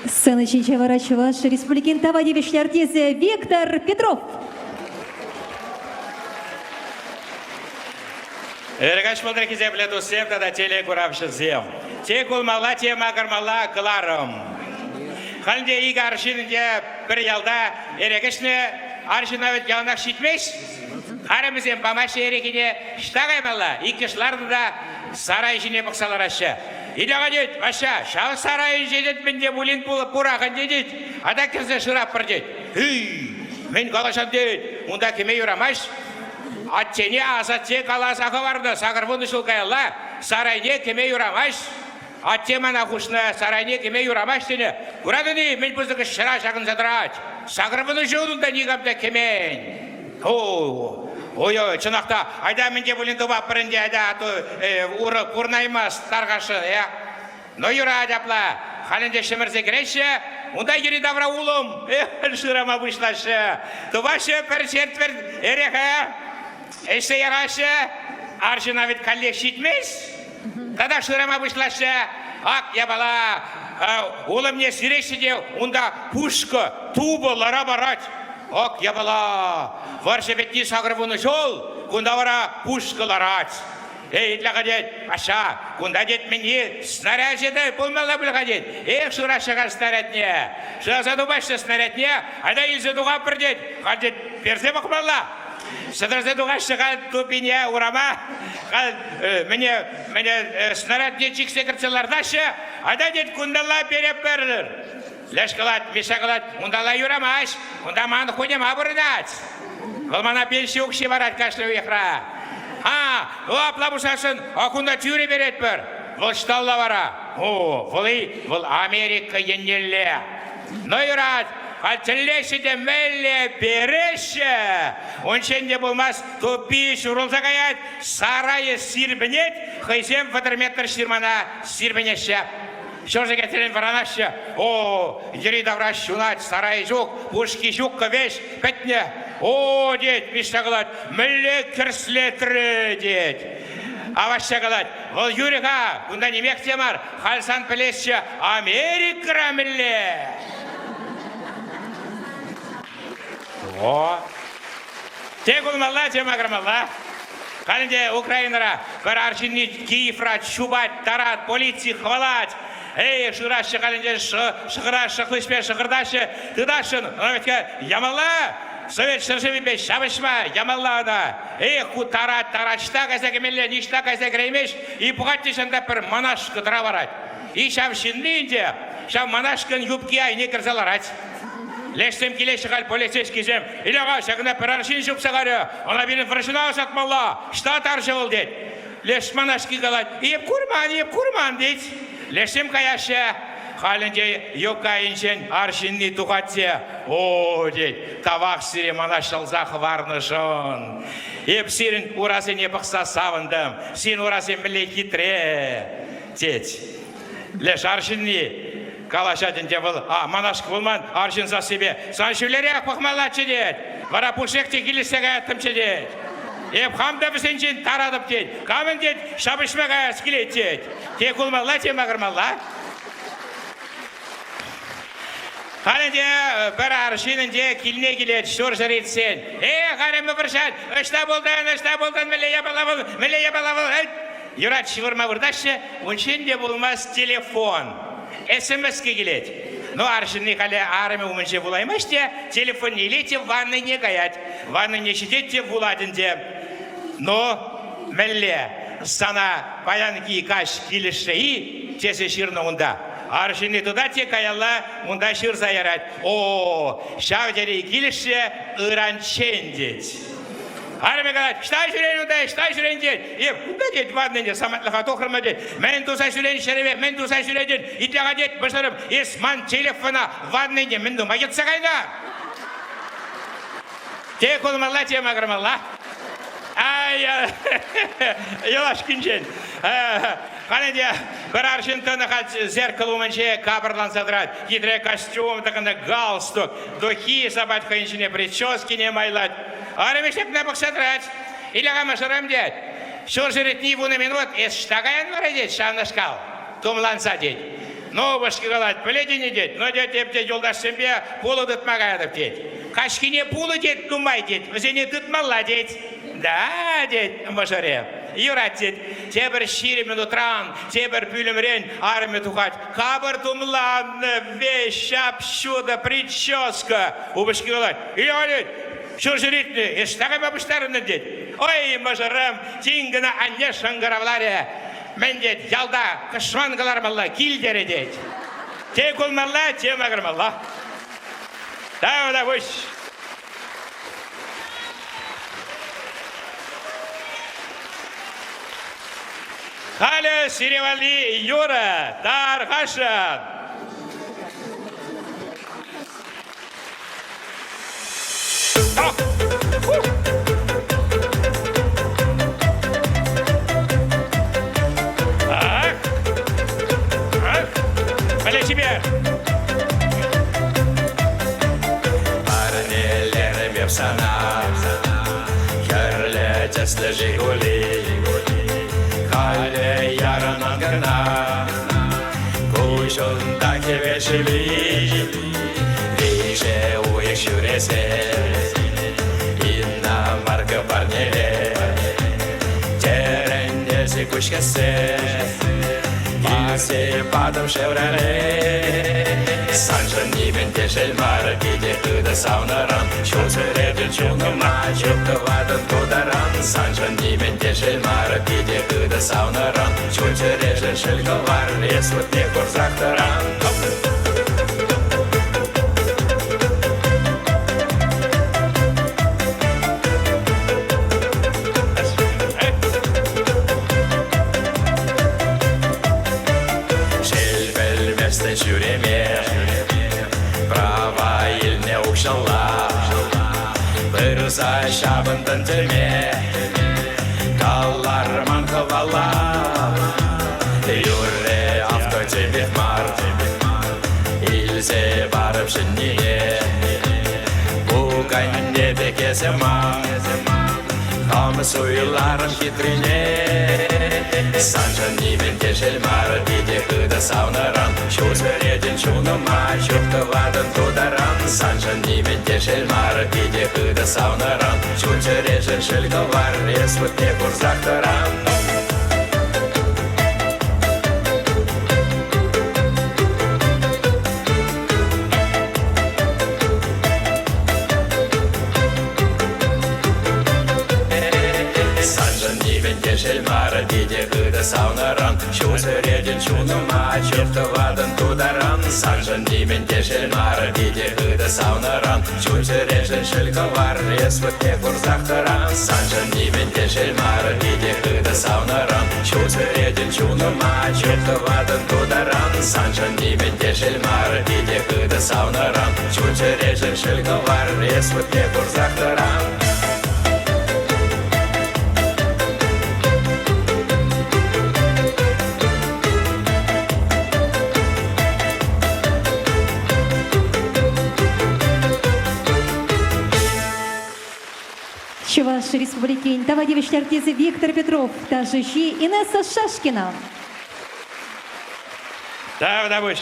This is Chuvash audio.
Сцена ҫинче вара Чӑваш Республикин тава тивӗҫлӗ артисчӗ Виктор Петров. Ыркаҫ пултӑр хисеплӗ туссем тата телекуравҫӑсем. Те кулмалла, те макӑрмалла кӑларӑм. Халь те икӗ арҫын те пӗр ялта эрех ӗҫнӗ, арҫынна вӗт яланах ҫитмест. Арӑмӗсем памаҫҫӗ эрехине, ӑҫта каймалла? Иккӗш ларнӑ та сарай ҫине пӑхса лараҫҫӗ. Иля тет, Ваҫҫа, ҫав сарайӗнче тет мӗн те пулин пурах ӗнтӗ тет, ата кӗрсе шыраппӑр тет. Эй, мӗн калаҫан тет, унта кӗме юрамасть. Аттене асатте каласа хӑварнӑ 80 ҫул каялла сарайне кӗме юрамасть. Атте мана хушнӑ сарайне кӗме юрамасть тенӗ. Куратӑн-и, мӗн пысӑкӑш ҫӑра ҫакӑнса тӑрать. 80 ҫул унта никам та кӗмен. О, ой-ой, чӑнах та, айта мӗн те пулин тупатпӑр ӗнтӗ, айта, а то урӑ пурӑнаймасть тархасшӑн, э. Ну, юрать апла. Халь ӗнтӗ ҫӗмӗрсе кӗреҫҫӗ, унта йӗри-тавра улӑм шырама пуҫлаҫҫӗ. Тупаҫҫӗ пӗр четвӗрт эрехе, ӗҫсе яраҫҫӗ. Арҫына вӗт каллех ҫитмест. Тата шырама пуҫлаҫҫӗ. Ак япала улӑмне сиреҫҫӗ те унта пушкӑ, тупӑ лара парать. Ак япала! Вӑрҫӑ пӗтни 80 ҫул, кунта вара пушкӑ ларать. Эй, итле-ха тет, Паша, кунта тет мӗнни снарячӗ те пулмалла пуль-ха тет. Эх, шыраҫҫӗ-ха снарядне. Шыраса тупаҫҫӗ снарядне, айта илсе тухатпӑр тет. Халь тет, персе пӑхмалла. Сӗтӗрсе тухаҫҫӗ-ха тупине урама. Халь мӗне, мӗне снарядне чиксе кӗртсе лартаҫҫӗ. Айта тет, кунталла переппӗр. Леш калать, Миша калать, унталла юрамасть, унта ман хуньӑма пурӑнать. Вӑл мана пенси укҫи парать кашни уйӑхра. А, ну апла пулсассӑн, а кунта тӳрӗ перетпӗр. Вӑл ӑҫталла вара? О, вӑл-и, вӑл Америка еннелле. Ну юрать, халь тӗллеҫҫӗ те мӗнле переҫҫӗ. Унччен те пулмасть, туппи ҫурӑлса каять, сарайӗ сирпӗнет, хӑйсем 30 метр ҫырмана сирпӗнеҫҫӗ. Ҫурҫӗр кӗтрен вӑранаҫҫӗ. О, йӗри-тавра ҫунать, сарайӗ ҫук, пушки ҫук, веҫ пӗтнӗ. О, тет, Мишша калать, мӗнле кӗрслетрӗ, тет. А Ваҫҫа калать, вӑл юрӗ-ха, кунта нимех те мар, халь сан пӗлесчӗ, Америкӑра мӗнле? О, те кулмалла, те макӑрмалла. Халь ӗнтӗ Украинӑра пӗр арҫынни Киевра чупать, тарать, полици хӑвалать. Эй, шыраҫҫӗ халь ӗнтӗ шӑхӑраҫҫӗ, хыҫпе шӑхӑртаҫҫӗ, тытасшӑн. Ӑна вӗт-ха ямалла, Совет ҫӗршывӗпе ҫапӑҫма ямалла ӑна. Эх, ку тарать, тарать, ӑҫта кайса кӗмелле, ниҫта кайса кӗреймест. И пӑхать те ҫанта пӗр манашкӑ тӑра парать. И ҫав ҫынни ӗнтӗ ҫав манашкӑн юбки айне кӗрсе ларать. Лешсем килеҫҫӗ халь полицейскисем. Иля-ха, ҫакна пӗр арҫын ҫупса карӗ. Ӑна пирӗн вӑрҫӑна ӑсатмалла. Ӑҫта тарҫӑ вӑл тет. Леш манашки калать, эп курман, эп курман тет. Лешсем каяҫҫӗ. Халь ӗнтӗ юбка айӗнчен арҫынни тухать те, о, тет, тавах сире мана ҫӑлса хӑварнӑшӑн. Эп сирӗн урасене пӑхса савӑнтӑм. Сирӗн урасем мӗнле хитре, тет. Леш арҫынни калаҫать ӗнтӗ вӑл, а манашкӑ пулман арҫын сассипе. Сан ҫӳлерех пӑхмаллаччӗ тет. Вара пушшех те килӗшсе каяттӑмччӗ тет. Эп хам та вӗсенчен таратӑп тет. Камӑн тет ҫапӑҫма каяс килет тет. Те кулмалла, те макӑрмалла. Халь ӗнтӗ пӗр арҫын ӗнтӗ килне килет ҫурҫӗр иртсен. Эх, арӑмӗ вӑрҫать, ӑҫта пултӑн, ӑҫта пултӑн, мӗнле япала вӑл, мӗнле япала вӑл, Юрать, ҫывӑрма выртаҫҫӗ, унччен те пулмасть телефон. СМС-ки килет. Ну, арҫынни халӗ арӑмӗ умӗнче вулаймасть те, телефонне илет те ваннӑйне каять. Ваннӑйне ҫитет те вулать ӗнтӗ. Ну, мӗнле, сана паянхи каҫ килӗшрӗ-и? тесе ҫырнӑ унта. Арҫынни тытать те каялла унта ҫырса ярать. О, ҫав тери килӗшрӗ, ыранччен тет. Арӑмӗ калать, ӑҫта ҫӳрен унта, ӑҫта ҫӳрен тет. Эп кунта тет, ваннӑне самантлӑха тухрӑмӑр тет. Мӗн туса ҫӳрен ҫӗрӗпе, мӗн туса ҫӳретӗн? Итле-ха тет, мӑшӑрӑм, эс ман телефона ваннӑйне мӗн тума йӑтса кайнӑ? Те кулмалла, те макӑрмалла. Ай, юлашкинчен. Халӗ те пӗр арҫын тӑнӑ халь зеркало умӗнче капӑрланса тӑрать. Хитре костюм тӑхӑннӑ, галстук, духи сапать хӑйӗн ҫине, прическине майлать. Арӑмӗ ҫакна пӑхса тӑрать. Иля-ха мӑшӑрӑм тет. Ҫур ҫӗретни вунӑ минут эс ӑҫта каян вара тет ҫавнашкал тумланса тет. Ну, упӑшки калать, пӗлетӗн-и тет, ну, тет, эп тет, юлташсемпе пулӑ тытма каятӑп тет. Каҫхине пулӑ тет нумай тет, вӗсене тытмалла тет. Да, тет мӑшӑрӗ. Юрать тет. Тепӗр 20 минутран, тепӗр пӳлӗмрен арӑмӗ тухать. Капӑр тумланнӑ, веҫ ҫап-ҫутӑ прическа. Упӑшки калать, Илья ҫур ҫӗр иртнӗ, эс кайма пуҫтарӑннӑ тет. Ой, мӑшӑрӑм, тин кӑна анне шӑнкӑравларӗ. Мӗн тет, ялта кӑшман кӑлармалла, кил терӗ тет. Те кулмалла, те макӑрмалла. Тавтапуҫ. Халӗ сире валли юрӑ тархасшӑн. Ах! Ах! Пӗлеҫипе! Парнелерӗм эп сана Хӗрлӗ тӗслӗ Жигули Халӗ ярӑнан кӑна Куҫунта хӗвел шевли Виҫӗ уйӑх ҫӳресе Инна марка парнеле Тӗрӗннӗ куҫ хӗссе Илсе патӑм шеврере Саншӑн нимӗн те шел мар Питӗ хытӑ савнӑран Ҫулсерен чунӑма чуп тӑватӑн тутаран Саншӑн нимӗн те шел мар Питӗ хытӑ савнӑран Чун-чӗрешӗн шел кӑвар Эс выртне курсах тӑран Шел пӗлместӗн ҫӳреме Права илнӗ укҫалла Пырса ҫапӑнтӑн тӗлме Каларман хӑвала Юрӗ автотепех мар Илсе парӑп ҫӗннине Пуканне пек эсӗ мар Хам суйларӑм хитрине Саншӑн нимӗн те шел мар Питӗ хытӑ савнӑран Ҫул сӗретӗн чунӑма Чуп тӑватӑн тутаран Саншӑн нимӗн те шел мар Питӗ хытӑ савнӑран Чун-чӗрешӗн шел кӑвар Эс выртне курсах тӑран Саншӑн нимӗн те шел мар, питӗ хытӑ савнӑран Ҫул сӗретӗн чунӑма, чуп тӑватӑн тутаран Саншӑн нимӗн те шел мар, питӗ хытӑ савнӑран Чун-чӗрешӗн шел кӑвар, эс выртне курсах тӑран Саншӑн нимӗн те шел мар, питӗ хытӑ савнӑран Ҫул сӗретӗн чунӑма, чуп тӑватӑн тутаран Саншӑн нимӗн те шел мар, питӗ хытӑ савнӑран Чун-чӗрешӗн шел кӑвар, эс выртне курсах тӑран Чӑваш Республикин тава тивӗҫлӗ артисчӗ Виктор Петров, ташӑҫи Инесса Шашкина. Тавтапуҫ.